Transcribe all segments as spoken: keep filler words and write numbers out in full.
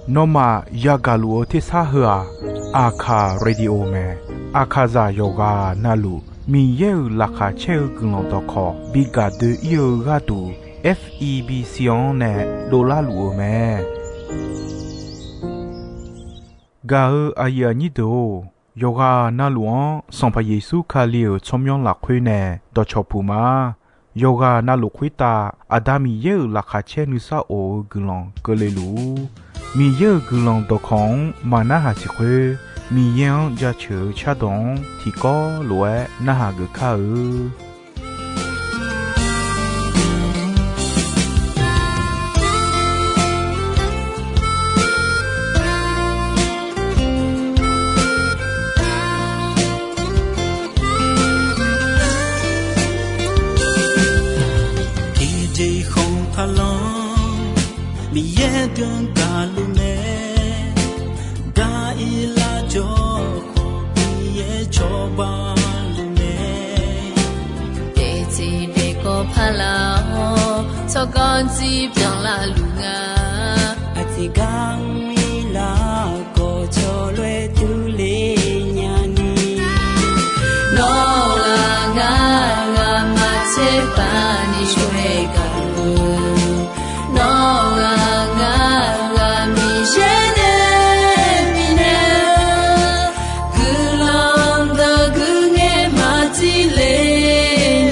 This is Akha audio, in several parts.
Nawmaf yagaq luf-eu tersar heu-aq, Aqkaq Radio mae. Aqkaqzaq yawqghaq navluf Miqyaer-euq laqkhaq caer-eu guiqlanq dawqkawq bi gaq doe-ir-eu gharduq, F E B C-anr nae dovlar luf-eu mae. Gaq-eu aqyuif aqnyir deuq-or, yawqghaq navluf-anr Sanqpaq Yeqsur Kali-euq tsawrmyanr lafkhoer nae dawqcawq puq ma. Yawqghaq navluf khoertav Aqda Miqyaer-euq laqkhaq caer nuisar of-eu guiqlanq keuvle luf-ur. Miqyaer-euq guiqlanq dawqkawq-anr maqnarhaq siq khoer, Miqyaer-anr jaceuq-eu cardawq-anr tiqkawv lof-aer narhaq geuf kar-eu. Tiqjeq khanqtaq lanr Miqyaer deuq-anr gaqluf mae. Daq-ir lar jawr khawf Miqyaer cawba luf mae. Daeftsiq daefkawv paq laf-awr, tsawrganr dzir byanlar luf nga. Aqtiqgar mrlar khawf, cawlof-aer durler nyani. Nawr-aq ngar, ngamaf tserpav ni shawr-aer gaq-eu. Nawr-aq ngar, ngar Miqyaer nae bifnaeq-eu guiqlanq deuq guiqngaer maqdir le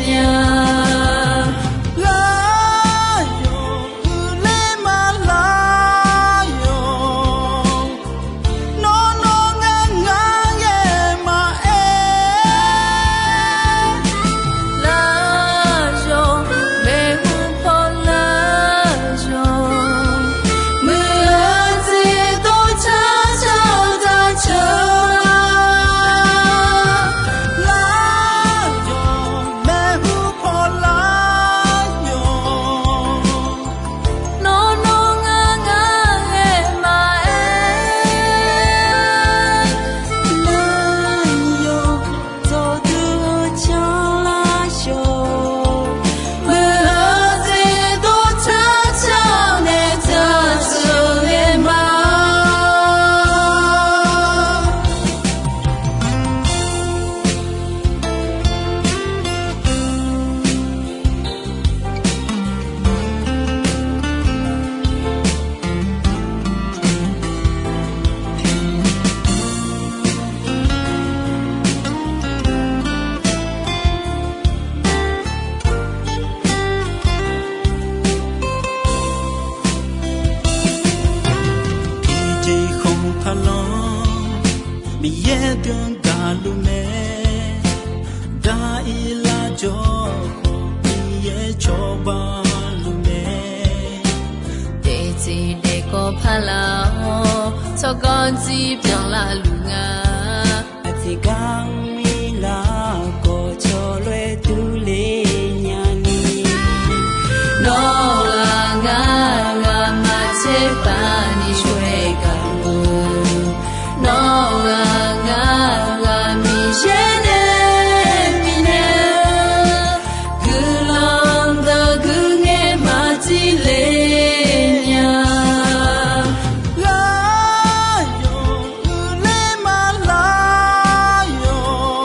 nya. Lar yawq, uiqler ma lar yawq. Nawr nawr ngar ngar ghae maqaer. Lar yawq, maeqhu paw lar yawq. Muiq-eu jeq dov car car-eu daq ceuq-a. Lar yawq, maeqhu paw lar yawq. Nawr nawr ngar ngar ghae maqaer. Lar yawq, dzawqdui-eu canlar yawq. Muiq-eu jeq dov car car-eu nae daq ceuq ghae ma. Tiqjeq khanqtaq lanr Miqyaer deuq-anr gaqluf mae. Daq-ir lar jawr khawf Miqyaer cawba luf mae. Daeftsiq daefkawv paq laf-awr, tsawrganr dzir byanlar luf nga. Aqtiqgar mrlar khawf, cawlof-aer durler nyani. Nawr-aq ngar, ngamaf tserpav ni shawr-aer gaq-eu. Nawr-aq ngar, ngar Miqyaer nae bifnaeq-eu guiqlanq deuq guiqngaer maqdir le nya. Lar yawq, uiqler ma lar yawq.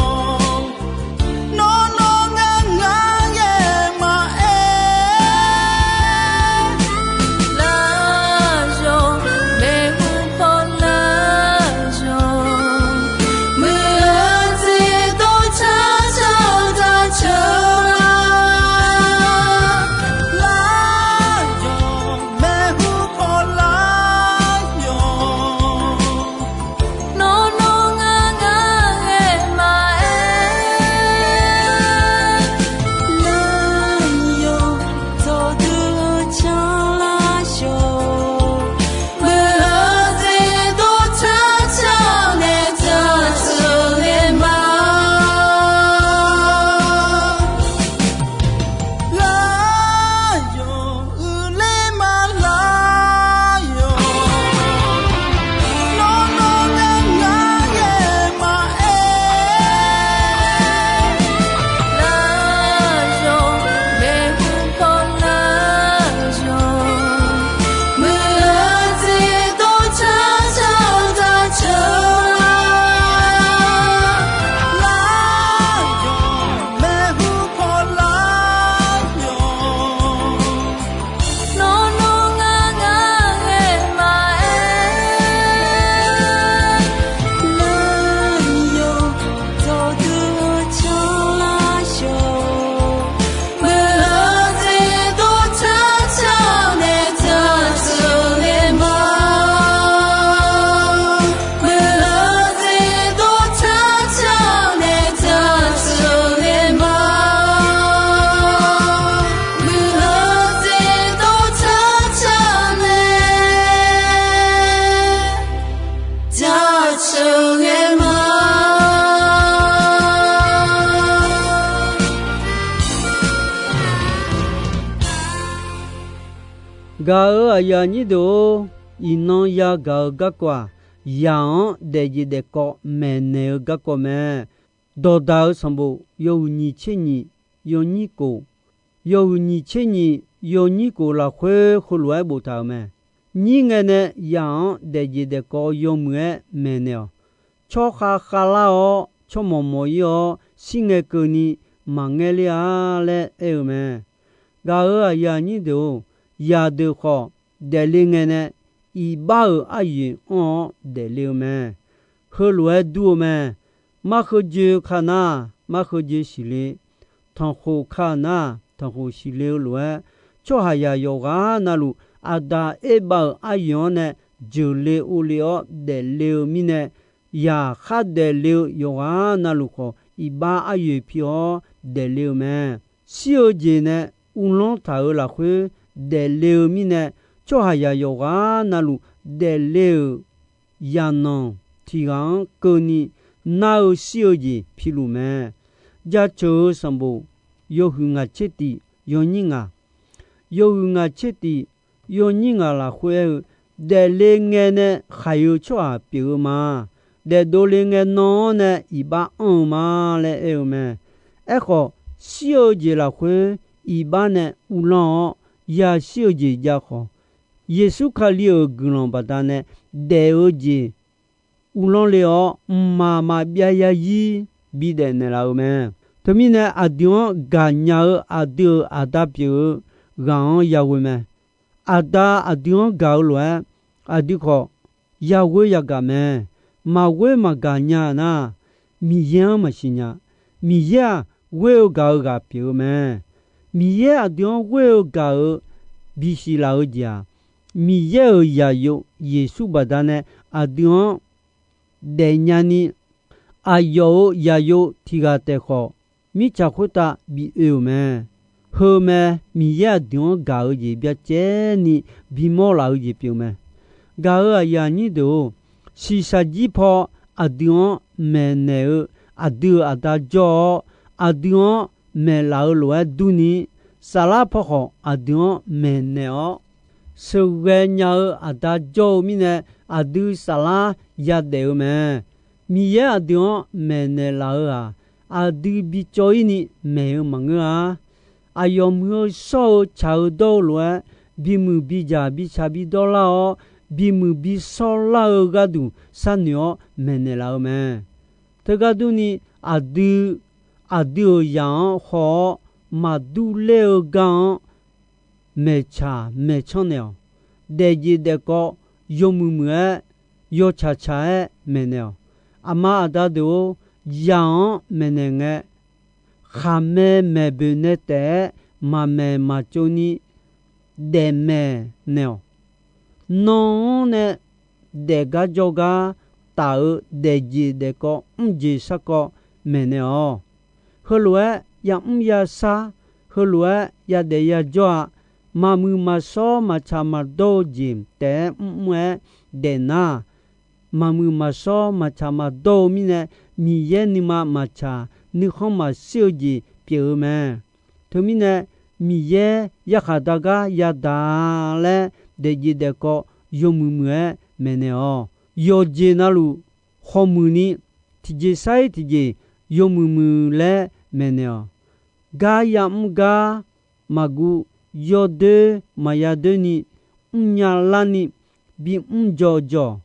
Gaq-euq aqyuif aqnyir deuq-or, iqnan yagaq-eu garkawv-aq, yaq-anr daefjeq daefkawv maeqnaeq-eu garkawv mae. Dawqdaq-euq sanqbof yawhuiq nyiq tser nyiq yawnyir kof, yawhuiq nyiq tser nyiq yawnyir kof lafkhoer heulof-aer boftaq-euq mae. Nyir ngae nae yaq-anr daefjeq daefkawv yawmuiq-aer maeqnaeq-awq. Tsawrkhav khavlar-awr, tsawrmawq mawq-ir-awr, shir ngae keuvni maqngaer ler-a laer aer-eu mae. Gaq-euq aqyuif aqnyir deuq-or, yaqdeuq khawf daefle ngae nae iqbax-euq aryoeq anr-awr daefle-eu mae. Heulof-aer dur-eu mae. Markheu joe ka nar, markheu joe siqle, tanqkhof ka nar, tanqkhof siqle-eu lof-aer, tsawrhaqzaq yawqghaq navluf aqda erbav-euq aryoeq-anr nae jeuqle ovle-awr daefle-eu mirnae, yaqkhar daefle-eu yawqghaq navluf khawf iqbax aryoeq pi-awr daefle-eu mae. Shir-eu jeq nae uvlanr taq-euq lafkhoer daefle-eu mirnae, tsawrhaqzaq yawqghaq navluf daefle-euq zaqnanq tiq ghaq-anr keuvni nar-eu shir-eu jeq piluf mae. Jaceuq-eu sanqbof yawhuiq ngaq tser tif yawnyir ngaq, yawhuiq ngaq tser tif yawnyir ngaq lafkhoer aer-eu, daefle ngae nae khaiq-eu tsawrhaq pyeuf-eu ma. Daefdov le ngae nan-anr nae iqbax anr-eu ma laer aer-eu mae. Aerkhawf, shir-eu jeq lafkhoer iqbax nae uvlanr-awr, yashir-eu jeq jav khawf, Yeqsur Kali-euq guiqlanq baqdanae daef-eu jeq uvlanr le-awr, mqmaq maqbyav yazir bidaef naeqlaf-eu mae. Teumirnae, aqdui-anr gaqnya-eu aqdui-euq Aqda pyeuf-eu ghaq-anr yaghoe mae. Aqda aqdui-anr gaq-eu lof-aer, aqdui khawf yaghoer yagaq mae. Maqghoer maqgaq nya nar, Miqyaer-anr maqsiq nya. Miqyaer-aq, ghoer-eu gaq-eu ghaq pyeuf-eu mae. Miqyaer aqdui-anr ghoer-eu gaq-eu bisiq laf-eu jeq-aq, Miqyaer-euq zaqyo Yeqsur baqdanae aqdui-anr daefnya ni, aqyawf-euq zaqyo tiq ghaq taef khawf, mirtsaq khoertav bi oe-euq mae. Heu mae, Miqyaer aqdui-anr gaq-eu jeq byacaevni bimawr laf-eu jeq pyeuf mae. Gaq-euq aqyuif aqnyir deuq-or, shiqshaq jir paw aqdui-anr maeqnaeq-eu aqdui-euq Aqda jawr-awr, aqdui-anr maeqlaf-eu lof-aer durni, saflar paw khawf aqdui-anr maeqnaeq-awr, sheuqghae nya-eu Aqda jawr-eu mirnae, aqdui saflar yadaef-eu mae. Miqyaer aqdui-anr maeqnaeq laf-eu-aq, aqdui bi cawv-ir ni maeq-eu maqngeur-a. Aqyawf muiq-eu shawr-eu tsaq-eu dawr-eu lof-aer, bimuiq bidzaq bitsaq bidawr lar-awr, bimuiq bishawr lar-eu gharduq sharnoeq-awr maeqnaeq laf-eu mae. Teugar durni, aqdui, aqdui-euq zaq-anr haw-awr, maqdur ler-eu gar-anr maeqtsaq maeqtsanr naeq-awq. Daefjeq daefkawv yawmuiq muiq-aer, yawtsaq tsaq-aer maeqnaeq-awq. Aqma aqda deuq-or, zaq-anr maeqnaeq ngae, khaqmae maeqboeq nae taef-aer maqmaeq maqtsov ni daefmaeq naeq-awq. Nan-anr nae daefgar jawrgar taf-eu daefjeq daefkawv mrjeq sarkawv maeqnaeq-awq. Heulof-aer yamr yashar, heulof-aer yadaef yajawr-a. Maqmuiq maqshawr maqtsaq maqdawr-eu jeq taef-aer mrmr-aer daefnar, maqmuiq maqshawr maqtsaq maqdawr-eu mirnae, Miqyaer nuima maqtsaq nuikhanr maqshir-eu jeq pyeuf-eu mae. Teumirnae, Miqyaer yarkhaq dar gar yadaq-a laer daefjeq daefkawv yawmuiq muiq-aer maeqnaeq-awq. Yawqjeq navluf khawmuiq ni, tiqjeq sar-ir tiqjeq yawmuiq muiq laer maeqnaeq-awq. Gar yamr gar maqguv, yawdoer maqya doer ni, mrnya larni bimr jawr jawr.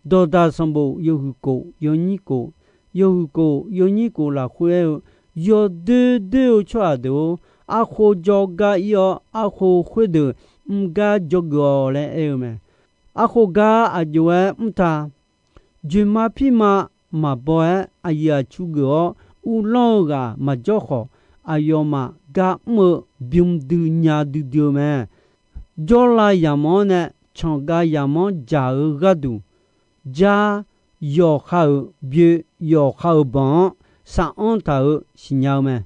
Dawqdaq sanqbof yawhuiq kof yawnyir kof, yawhuiq kof yawnyir kof lafkhoer aer-eu, yawdoer doer-eu tsawrhaq deuq-or, arkhof jawrgar ir-awr, arkhof khoerdeuq mrgar jawrgeuf-awq laer aer-eu mae. Arkhof gar aqjox-aer mrta. Joeqma pirma maqbaw-aer aqyuif aqtsu geuf-awr uvlanr-eu ghaq maqjawr khawf, aqyawfmaf gar mr-eu bym dui nya duidui-eu mae. Jawrlav yamq-anr nae canqgav yamq-anr dzaq-eu gharduq, jar yawqha-euq byoe yawqha-euq banq-anr sar-anr taq-euq siqnya-eu mae.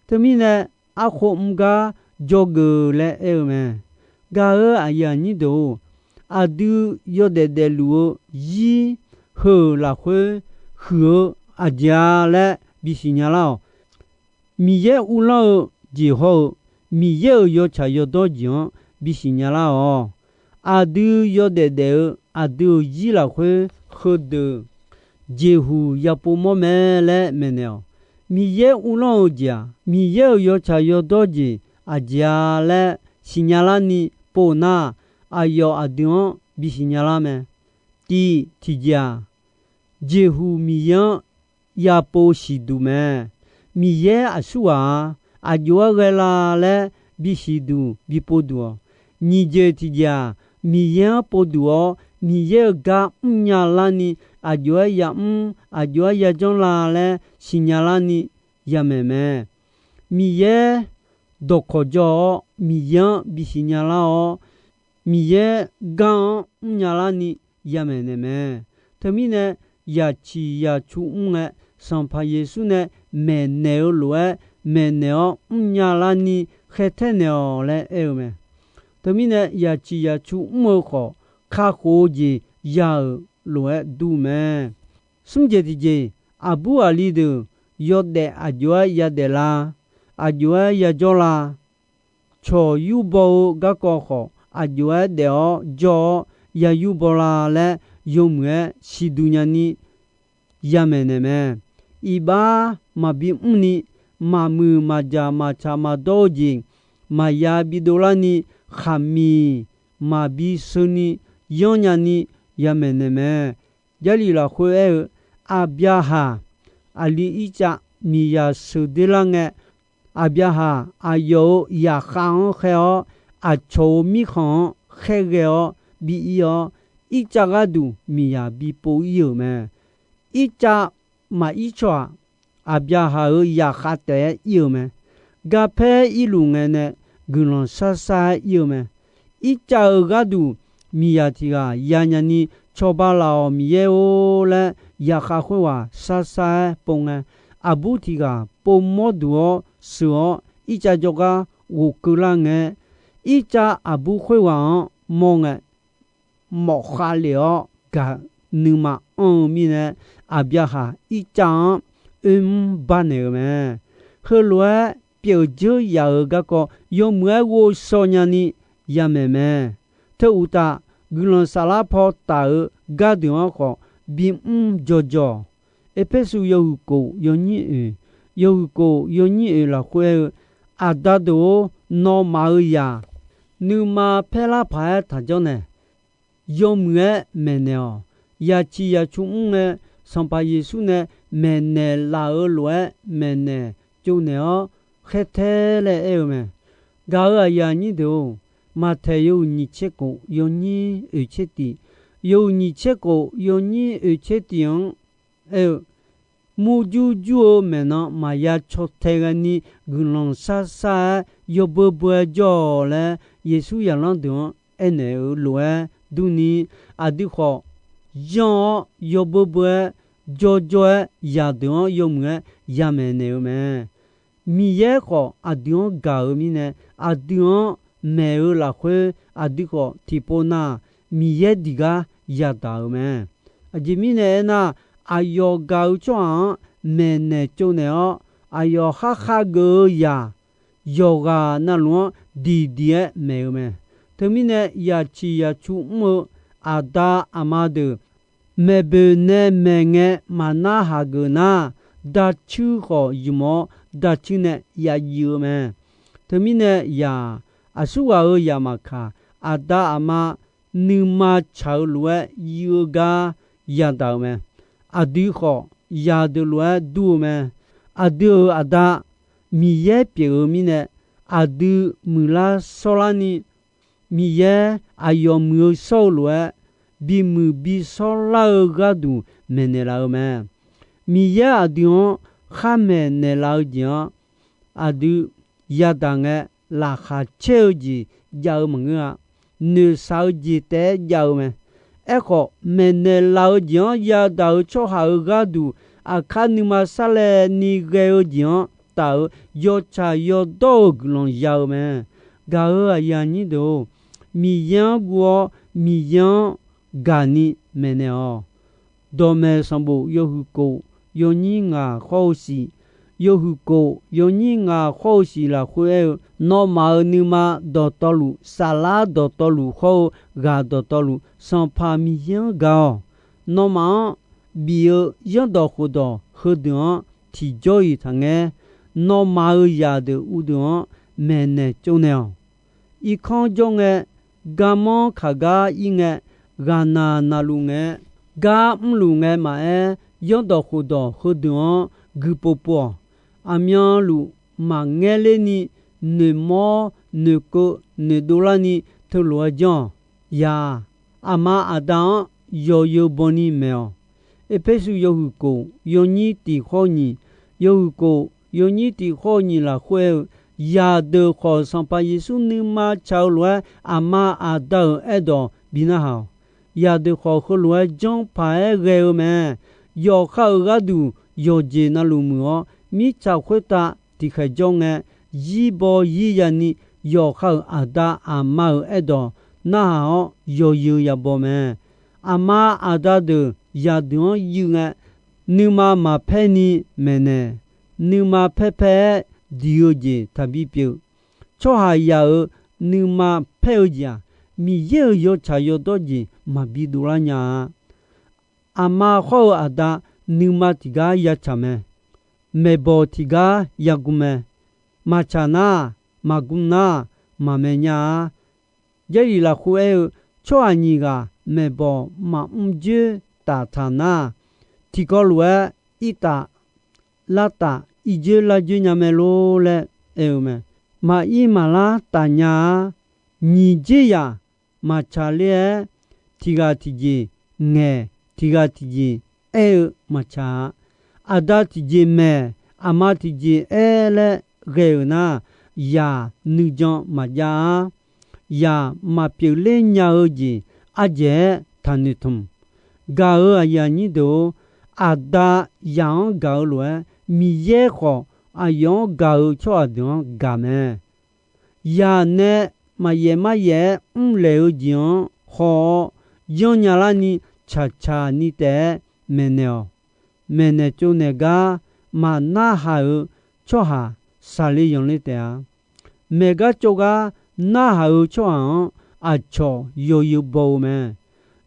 Teumirnae, arkhof mr gar jawrgeuf laer aer-eu mae. Gaq-euq aqyuif aqnyir deuq-or, aqdui yawdaef daefluf-eu zir heu-euq lafkhoer huiq-eu aqjeq-a laer bisiq nya lar-awq. Miqyaer uvlanr-eu jeq hawr-eu, Miqyaer-euq yawtsaq yawdawr jeq-anr bisiq nya lar-awq. Aqdui yawdaef daef-eu aqdui-euq zir lafkhoer heudeuq jeqhuq yapov mawr mae laer maeqnaeq-awq. Miqyaer uvlanr-eu jeq-aq, Miqyaer-euq yawtsaq yawdawr jeq aqjeq-a laer siqnya larni pov nar, aqyawf aqdui-anr bisiq nya lar mae. Tiq tiqjeq-aq, jeqhuq Miqyaer-anr yapov siqduq mae. Miqyaer aqsurghaq-a, aqjox-aer ghae la laer bisiq duq bipov duq-awq. Nyiq jeq tiqjeq-aq, Miqyaer-anr povduq-awr, Miqyaer-euq gar mrnya larni, aqjox-aer yamr, aqjox-aer yajanr la laer siqnya larni yamaeq mae. Miqyaer dawqkawq jawr-awr, Miqyaer-anr bisiq nya lar-awr, Miqyaer gar-anr mrnya larni yamaeq naeq mae. Teumirnae, yaqciq yaqcu mr ngae, Sanqpaq Yeqsur nae maeqnaeq-eu lof-aer maeqnaeq-awr mrnya larni khaertaer naeq-awq laer aer-eu mae. Teumirnae, yaqciq yaqcu mr-eu khawf, kakhof-eu jeq ya-euq lof-aer dur mae. Smr jeq tiqjeq, aqbur aqli deuq yawdaef aqjox-aer yadaef la, aqjox-aer yajawr la, cawq yurbaw-eu garkawv khawf, aqjox-aer daef-awr jawr-awr yayur baw la laer, yawmuiq-aer siqduq nyani yamaeq naeq mae. Iqbax maqbi mrni, maqmuiq maqjaq maqtsaq maqdawr-eu jeq maqya bidov larni, khaqmiq maqbi sheuni yanr nyani yamaeq naeq mae. Jarlif lafkhoer aer-eu, Aqbyaqhaq aqli Irtsav miqyaq sheuqder lar ngae, Aqbyaqhaq aqyawf-euq zaqkhav-anr khaer-awr, aqcawq-euq mirkhanq-anr khaerghae-awr bi ir-awr, Irtsav gharduq miqyaq bi pov ir-euq mae. Irtsav maqir cawq-aq, Aqbyaqhaq-euq zaqkhav taef-aer ir-eu mae. Garpaer irluf ngae nae guiqlanq shar shar-aer ir-eu mae. Irtsav-euq gharduq miqyaq tiq ghaq yanya ni, Cawba laf-awq Miqyaer-or laer zaqkhav khoerghaq shar shar-aer pov ngae, aqbur tiq ghaq pov mawr duq-awr sheuq-awr, Irtsav jawrgar ghofkeuv lar ngae, Irtsav aqbur khoerghaq-anr mawr ngae, mawf khav lef-awr gaq nuima anr-eu mirnae, Aqbyaqhaq Irtsav-anr oermr bar naeq-eu mae. Heulof-aer pyeuf dzeur yaf-euq garkawv yawmuiq-aer ghovshaw nyani yamaeq mae. Teu uqtaf, guiqlanq saflar paw taf-eu gardeuq-anr khawf bimr jawjawq. Erpersu yawhuiq kof yawnyir oeq, yawhuiq kof yawnyir oeq lafkhoer aer-eu, Aqda deuq-or, nawmaf-euq zaq nuima paerlar paq-aer taqjanr nae, yawmuiq-aer maeqnaeq-awq. Yaqciq yaqcu mr ngae, Sanqpaq Yeqsur nae maeqnaeq laf-eu lof-aer maeqnaeq tsovnaeq-awr khaertae laer aer-eu mae. Gaq-euq aqyuif aqnyir deuq-or, Maqtaeq yawhuiq nyiq tser kof yawnyir oeq tser tiq, yawhuiq nyiq tser kof yawnyir oeq tser tiq-anr aer-eu, Murjur jur-eu maeqnan maqya caw tae ghaeni, guiqlanq shar shar-aer yawbeu beu-aer jawr-awq laer, Yeqsur zaqlanr deuq-anr aernaeq-eu lof-aer durni, aqdui khawf yanr-awr yawbeu beu-aer jawrjawr-aer zaqdeuq-anr yawmuiq-aer yamaeq naeq-eu mae. Miqyaer khawf aqdui-anr gaq-eu mirnae, aqdui-anr maeq-eu lafkhoer aqdui khawf tiqpov nar, Miqyaer diq gar yadaq-euq mae. Aqjeq mirnae aernar, aqyawf gaq-eu tsawrhaq-anr maeqnaeq tsovnaeq-awr, aqyawf khar khageuf-eu zaq yawqghaq navluf-anr diqdiq-aer maeq-eu mae. Teumirnae, yaqciq yaqcu mr-eu aqda aqma deuq maeqboeq nae maeq ngae maqnar haq geuf nar, dacuir khawf ymq-awr, dacuir nae ya jiv-eu mae. Teumirnae yaq, aqsurghaq-euq yaq maqkaq, aqda aqma nuima tsaq-eu lof-aer jiv-eu gar yadaq-euq mae. Aqdui khawf, zaqdeuq lof-aer dur-eu mae. Aqdui-euq Aqda Miqyaer pyeuf-eu mirnae, aqdui muiqlar shawrlarni, Miqyaer aqyawf muiq-eu shawr-eu lof-aer, bimuiq bishawr lar-eu gharduq maeqnaeq laf-eu mae. Miqyaer aqdui-anr khar maeqnaeq laf-eu jeq-anr, aqdui yadaq ngae, laqkhaq caer-eu jeq jav-eu maqngeur-a. Noeqshaq-eu jeq taef-aer jav-eu mae. Aerkhawf, maeqnaeq laf-eu jeq-anr yadaq-eu tsawrhaq-euq gharduq, aqkar nuima sarlaevni ghae-eu jeq-anr taf-euq yawtsaq yawdawr-euq guiqlanq ya-eu mae. Gaq-euq aqyuif aqnyir deuq-or, Miqyaer-anr guv-awr Miqyaer-anr gaqni maeqnaeq-awq. Dawqmaeq sanqbof yawhuiq kof yawnyir ngaq khawr-eu siq, Yawhuiq kof yawnyir ngaq khawr-eu siq lafkhoer aer-eu, nawmaf-euq nuima dawqtawvluf, saflar dawqtawvluf khawr-eu ghaq dawqtawvluf, Sanqpaq Miqyaer-anr gaq-awq. Nawmaf-anr bif-eu zanrdawq khofdawq heudeuq-anr tiqjawr-iq taqngaer. Nawmaf-euq zaqdeuq uvdeuq-anr maeqnaeq tsovnaeq-awq. Irkanr jawr ngae, garmanr kaqgar ir ngae, ghaqnaq naqluf ngae, gar mrluf ngae maqaer, zanrdawq khofdawq heudeuq-anr guiqpov pov-awq. Aqmyanluf maqngaer lerni, noeqmawr noeqkeuv noeqdov larni teulof-aer janr-awq. Yaq, aqma aqda-anr yawzeu bawni maeq-awq. Erpersu yawhuiq kof yawnyir tiq khawr nyiq, yawhuiq kof yawnyir tiq khawr nyiq lafkhoer aer-eu, zaqdeuq khawf Sanqpaq Yeqsur nuima tsaq-eu lof-aer, aqma aqda-euq aerdawq bi narhaq-awq. Zaqdeuq khawf heulof-aer janr paq-aer ghae-eu mae. Yawqha-euq gharduq yawqjeq navluf muiq-awr, mirtsaq khoertav tiqkhaeq jawr ngae, zirbaw zir yani yawqha-euq aqda aqma-euq aerdawq narhaq-awr yawzeu yabaw mae. Aqma aqda deuq zaqdeuq-anr yuiv ngae, nuima maqpaer ni maeqnaeq, nuima paer paer-aer diq-eu jeq taqbi pyeuf. Tsawrhaqzaq-euq nuima paer-eu jeq-aq, Miqyaer-euq yawtsaq yawdawr jeq maqbi dovlar nya-a. Aqma khawr-eu aqda nuima tiqgar yatsaq mae. Maeqbawq tiqgar yagm mae. Maqtsaq nar, maqgm nar, maqmae nya-a. Jarlif lafkhoer aer-eu, tsawrhaq nyiq ghaq maeqbawq maqmr dzoer taf taq nar, tiqkawv lof-aer irtaf lartaf irjoer larjoer nya mae lor laer aer-eu mae. Maqir maqlar taf nya-a. Nyiq dzer zaq maqtsaq ler-aer, tiq ghaq tiqjeq ngaeq, tiq ghaq tiqjeq aer-eu maqtsaq-a. Aqda tiqjeq maeq, aqma tiqjeq aer laer ghae-euq nar, zaq nuijan maqjav-ar. Zaq maqpyeuf ler nya-eu jeq ardzaeq-aer taqnoeq tmq. Gaq-euq aqyuif aqnyir deuq-or, aqda zaq-anr gaq-eu lof-aer, Miqyaer khawf aqyawf-anr gaq-eu tsawrhaq deuq-anr gaq mae. Zaq nae maqyaef maryaef-aer mrlaeq-eu jeq-anr haw-awr, yanrnya larni tsaqtsaq ni taef-aer maeqnaeq-awq. Maeqnaeq tsovnaeq gar maqnarhaq-euq tsawrhaq saqle yanqler taef-a. Maeq gar tsov gar narhaq-euq tsawrhaq-anr aqcawq yawzeu baw-eu mae.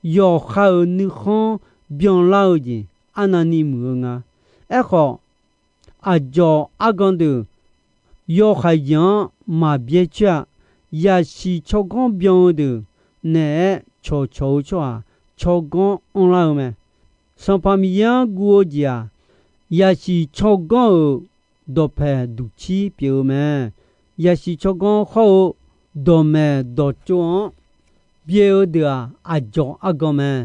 Yawqha-euq nuikhanr byanlar-eu jeq arnavni muiq-eu nga. Aerkhawf, aqdzawq argan deuq yawhaiq jeq-anr maqbyaer coer-a. Yasiq tsawrganr byan-eu deuq naeq-aer cawqcawq-eu tsawrhaq tsawrganr anrlar-eu mae. Sanqpaq Miqyaer-anr guv-eu jeq-aq, yasiq tsawrganr-euq dawqpaeq duqcir pyeuf-eu mae. Yasiq tsawrganr hawr-eu dawqmaeq dawqtsov-anr byae-eu deuq-aq, aqdzawq argan mae.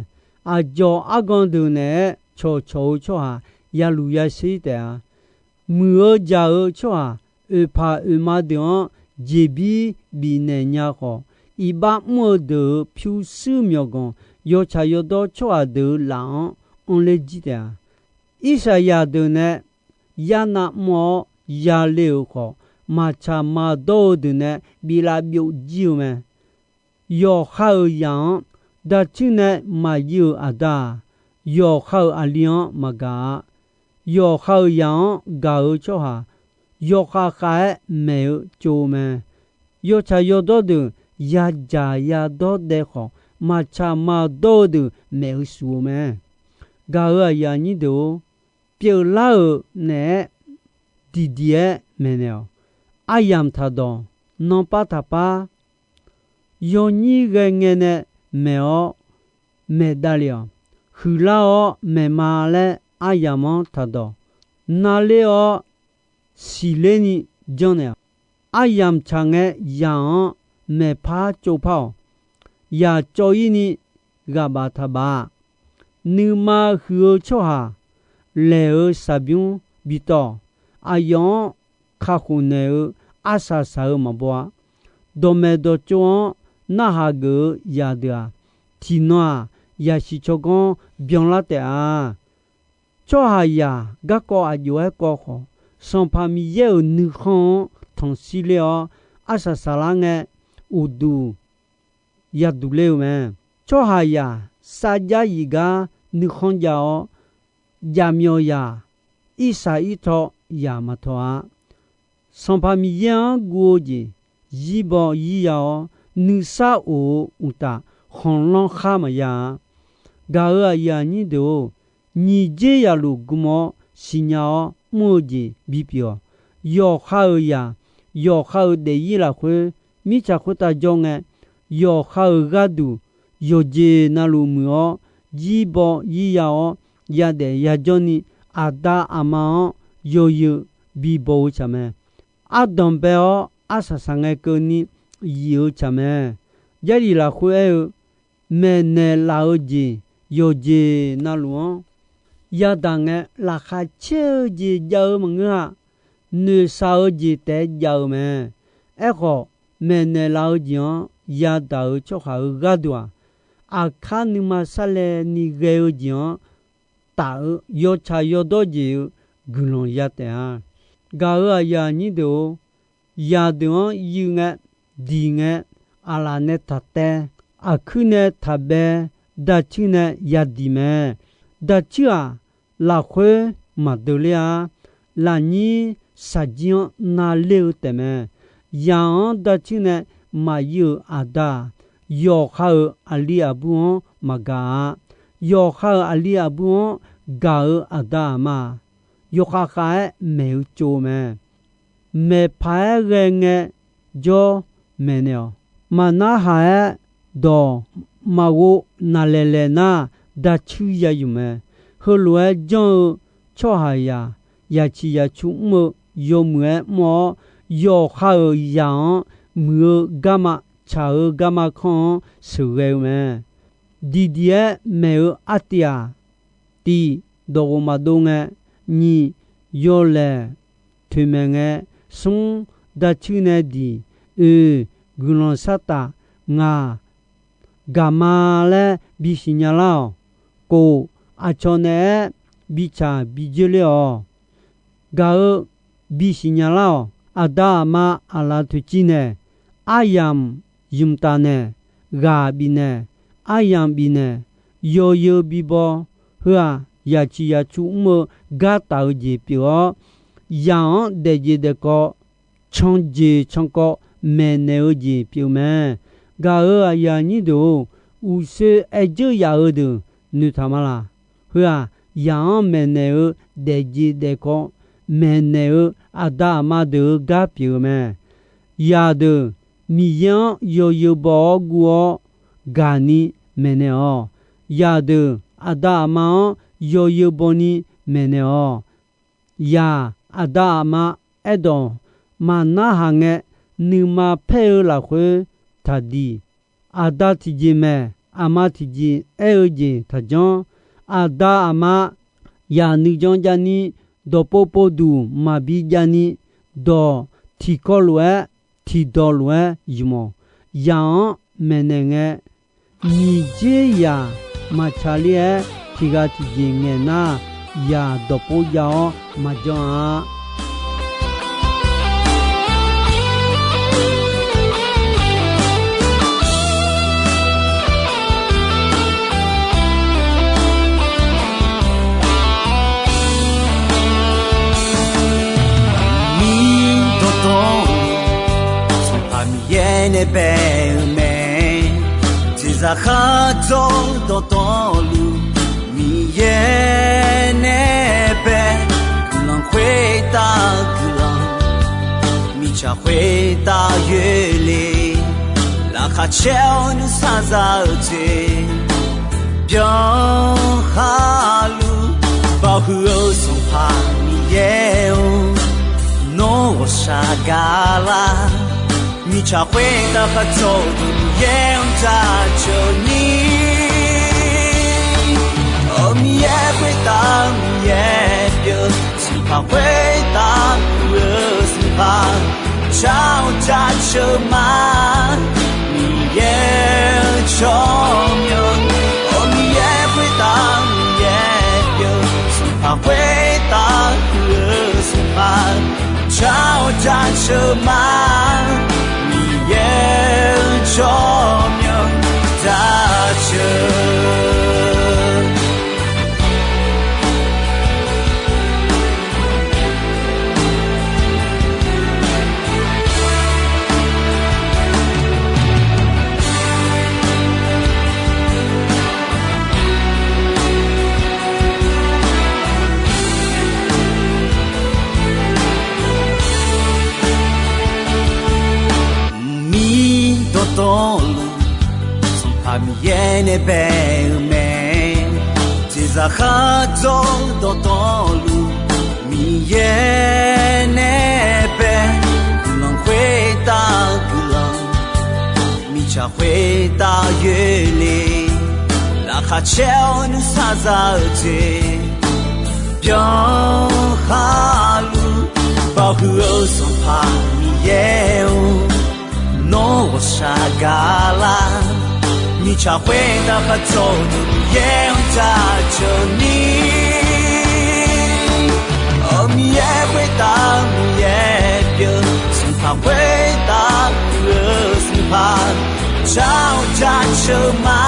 Aqdzawq argan deuq naeq-aer cawqcawq-eu tsawrhaq yaluf yasher taef-a. Muiq-eu jaq-eu tsawrhaq oeqpaq oeqma deuq-anr jeqbir bifnaeq nya khawf, iqbax mr-eu deuq-euq pyurshuir myawqganq yawtsaq yawdawr tsawrhaq deuq-euq laf-anr anrler jir taef-a. Irsaqyaq deuq nae yarnav mr-awr yale-euq khawf, maqtsaq maqdawr-eu deuq nae biflaf byov jir-eu mae. Yawqha-euq zaq-anr darcuir nae maqyuiv-euq aqda-aq, yawqha-euq aqli-anr maqgaq-a. Yawqha-euq zaq-anr gaq-eu tsawrhaq yawkhav khav-aer maeq-eu tsov-eu mae. Yawtsaq yawdawr deuq yadzaq yadawr daev khawf, maqtsaq maqdawr-eu deuq maeq-eu shuf-eu mae. Gaq-euq aqyuif aqnyir deuq-or, pyeuflar-euq naeq-aer diqdiq-aer maeqnaeq-awq. Aryamq taqdawq, nanpav taqpar, yawnyir ghae ngae nae maeq-awr maeqdavlef-awq. Huiqlar-awr maeqma laer aryamq-anr taqdawq. Navler-awr siqler ni janrnaeq-awq. Aryamq tsaq ngae zaq-anr maeqpar tsovpar-awq. Yaq cawv-ir ni ghaq baf taq baf-a. Nuima huiq-eu tsawrhaq laeq-euq shaqbymr bitawv-awq. Aqyawf-anr kakhof naeq-eu arsaq saq-eu maqbaw-a. Dawqmaeq dawqtsov-anr narhaq geuf-eu zaqdeuq-aq, tiqnan-aq, yasiq tsawrganr byanlar taef-a. Tsawrhaqzaq garkawv aqjox-aer kawv khawf, Sanqpaq Miqyaer-euq nuikhanr-anr tanqshir ler-awr, arsaq saqlar ngae, uqduq yaduq ler-eu mae. Tsawrhaqzaq sarjax yif gar nuikhanr jav-awr, jaqmyawf zaq irsaq irtaw yaq maqtawq-a. Sanqpaq Miqyaer-anr guv-eu jeq, yirbaw yirya-awr, nuisar of-eu uqtaf, khanqlanr khar maqya-a. Gaq-euq aqyuif aqnyir deuq-or, nyiq jer yaqluf gm-awr siqnya-awr mr-eu jeq bipyeuf-awq. Yawqha-euq zaq, yawqha-euq daefzir lafkhoer, mirtsaq khoertav jawr ngae, yawqha-euq gharduq yawqjeq navluf muiq-awr, yirbaw yirya-awr, yadaef yajawrni, aqda aqma-anr yawzeu bibaw-eu tsaq mae. Ardanq bae-awr arsaq saq ngae keuvni yif-eu tsaq mae. Jarlif lafkhoer aer-eu, maeqnaeq laf-eu jeq yawqjeq navluf-anr yadaq ngae, laqkhaq caer-eu jeq jav-eu maqngeur-a. Noeqshaq-eu jeq taef-aer jav-eu mae. Aerkhawf, maeqnaeq laf-eu jeq-anr yadaq-euq tsawrhaq-euq gharduq-aq, aqkar nuima sarlaevni ghae-eu jeq-anr taf-eu yawtsaq yawdawr jeq-eu guiqlanq ya taef-a. Gaq-euq aqyuif aqnyir deuq-or, zaqdeuq-anr yuiv ngae, diq ngae, aqlaf nae taq taev, aqkuir nae taq bae, dacuir nae yadiq mae. Dacuir-aq, lafkhoer maqdeuv ler-a. Lafnyir shaqjir-anr navler-eu taefmae. Zaq-anr dacuir nae maqyuiv-euq aqda-aq, yawqha-euq aqli aqbur-anr maqgaq-a. Yawqha-euq aqli aqbur-anr gaq-euq aqda aqma-aq, yawkhav khav-aer maeq-eu tsov mae. Maeqpaq-aer ghae ngae jawr maeqnaeq-awq. Maqnarhaq-aer dawq maqghov naqlaeq laeq nar, dacuir ya yuf mae. Heulof-aer janr-eu tsawrhaqzaq, yaqciq yaqcu mr-eu yawmuiq-aer mr-awr, yawqha-euq zaq-anr muiq-eu garma tsaq-eu garma kanr-anr sheuqghae-eu mae. Diqdiq-aer maeq-eu artiv-aq, tiq, dawqghof maqdov ngae, nyiq, yawlaeq toeqmaeq ngae, smr, dacuir nae diq, oeq, guiqlanq shartaf, ngaq, gaqma laer bisiq nya lar-awq. Kof, aqcawq naeq-aer bitsaq bidzeur ler-awq. Gaq-eu bisiq nya lar-awq. Aqda aqma aqlaf toeqciv naeq, aryamq ymq taf naeq, ghaq bifnaeq, aryamq bifnaeq, yawzeu bibaw, heu-aq, yaqciq yaqcu mr-eu gar taf-eu jeq pyeuf-awr, zaq-anr daefjeq daefkawv, canjeq cankawv maeqnaeq-eu jeq pyeuf mae. Gaq-euq aqyuif aqnyir deuq-or, uqshoe aer dzeur yaf-eu deuq noeqtaq ma laq. Heu-aq, zaq-anr maeqnaeq-eu daefjeq daefkawv maeqnaeq-eu aqda aqma deuq-eu gar pyeuf-eu mae. Zaqdeuq Miqyaer-anr yawzeu baw-awr guv-awr gaqni maeqnaeq-awq. Zaqdeuq aqda aqma-anr yawzeu bawni maeqnaeq-awq. Zaq aqda aqma aerdawq maqnarhaq ngae, nuima paer-eu lafkhoer taqdiq. Aqda tiqjeq maeq, aqma tiqjeq aer-eu jeq taqjanr. Aqda aqma zaq nuijan javni, dawqpov povduq maqbi javni, dawq tiqkawv lof-aer tiqdawq lof-aer ymq-awq. Zaq-anr maeqnaeq ngae, nyiq jer zaq maqtsaq ler-aer tiq ghaq tiqjeq ngaeq nar, zaq dawqpov jav-awr maqjan-a. Miqdawq dawq, Sanqpaq Miqyaer nae bae-eu mae. Jeqzaq khardzawr dawqtawvluf, Miqyaer nae bae. Guiqlanq khoertav guiqlanq, mirtsaq khoertav yoerle. Laqkhaq caer-awr nuisar za-eu jeq byanlar luf, baoq huiq-eu Sanqpaq Miqyaer-or, nawr ghawqshaq gaqlar. Mirtsaq khoertav khardzawr-eu Miqyaer-anr jaceuq ni, Miqyaer khoertav Miqyaer pyeuf, Sanqpaq khoertav huiq-eu Sanqpaq, jar-awr jaceuq ma. Miqyaer-eu tsawrmyanr, Miqyaer khoertav Miqyaer pyeuf, Sanqpaq khoertav huiq-eu Sanqpaq, jar-awr jaceuq ma. Miqyaer-eu tsawrmyanr jaceuq. Aqmiqyaer nae bae-eu mae. Jeqzaq khardzawr dawqtawvluf, Miqyaer nae bae. Guiqlanq khoertav guiqlanq, mirtsaq khoertav yoerle. Laqkhaq caer-awr nuisar za-eu jeq, byan kharluf. Bawhuiq-eu Sanqpaq Miqyaer-or, nawr ghawqshaq gaqlar. Mirtsaq khoertav khardzawr-eu Miqyaer-anr jaceuq ni. Aqmiqyaer khoertav Miqyaer pyeuf, Sanqpaq khoertav pyeuf-eu Sanqpaq, jar-awr jaceuq ma.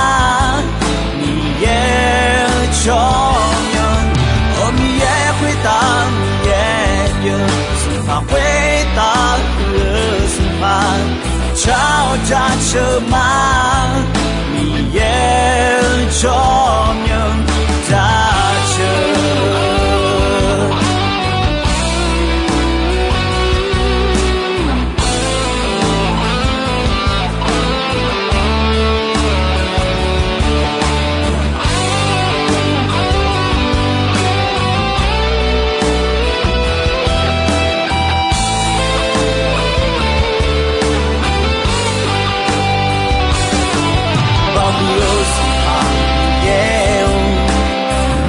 Miqyaer-eu tsawrmyanr, Aqmiqyaer khoertav Miqyaer pyeuf, Sanqpaq khoertav pyeuf-eu Sanqpaq, jar-awr jaceuq ma. Miqyaer-eu tsawrmyanr jaceuq. Bawhuiq-eu Sanqpaq Miqyaer-or,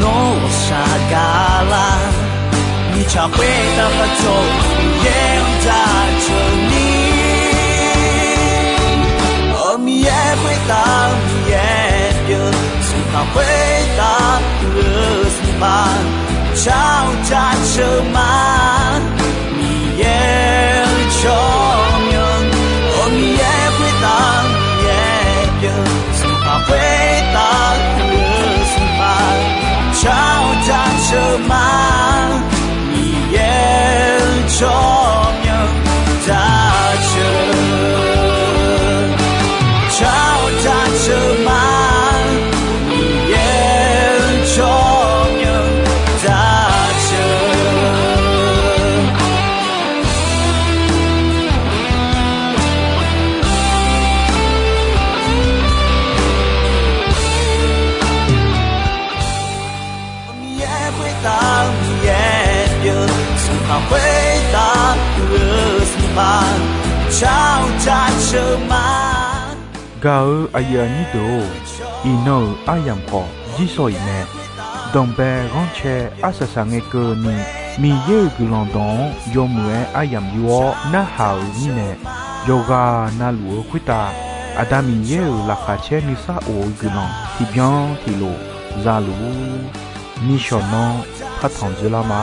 nawr ghawqshaq gaqlar. Mirtsaq khoertav khardzawr-eu Miqyaer-anr jaceuq ni. Aqmiqyaer khoertav Miqyaer pyeuf, Sanqpaq khoertav pyeuf-eu Sanqpaq, jar-awr jaceuq ma. Miqyaer-eu tsawrmyanr, Aqmiqyaer khoertav Miqyaer pyeuf, Sanqpaq khoertav pyeuf-eu Sanqpaq, jar-awr jaceuq ma. Miqyaer-eu tsawrmyanr jaceuq, jar-awr jaceuq ma. Miqyaer-eu tsawrmyanr jaceuq. Aqmiqyaer khoertav Miqyaer pyeuf, Sanqpaq khoertav pyeuf-eu Sanqpaq, jar-awr jaceuq ma. Gaq-eu aqyuif aqnyir deuq-or, iqnan-euq aryamq khawf jirsawq iq mae. Danqbae ghanrcae arsaq saq ngae keuvni, Miqyaer-euq guiqlanq dawq-anr yawmuiq-aer aryamq yur-awr narhaq-euq mirnae, yawqghaq navluf-eu khoertav Aqda Miqyaer-euq laqkhaq caer nuisar of-eu guiqlanq tiqbyan tiqlof za luf-ur. Nishawq nanr partanq dzeurlar ma.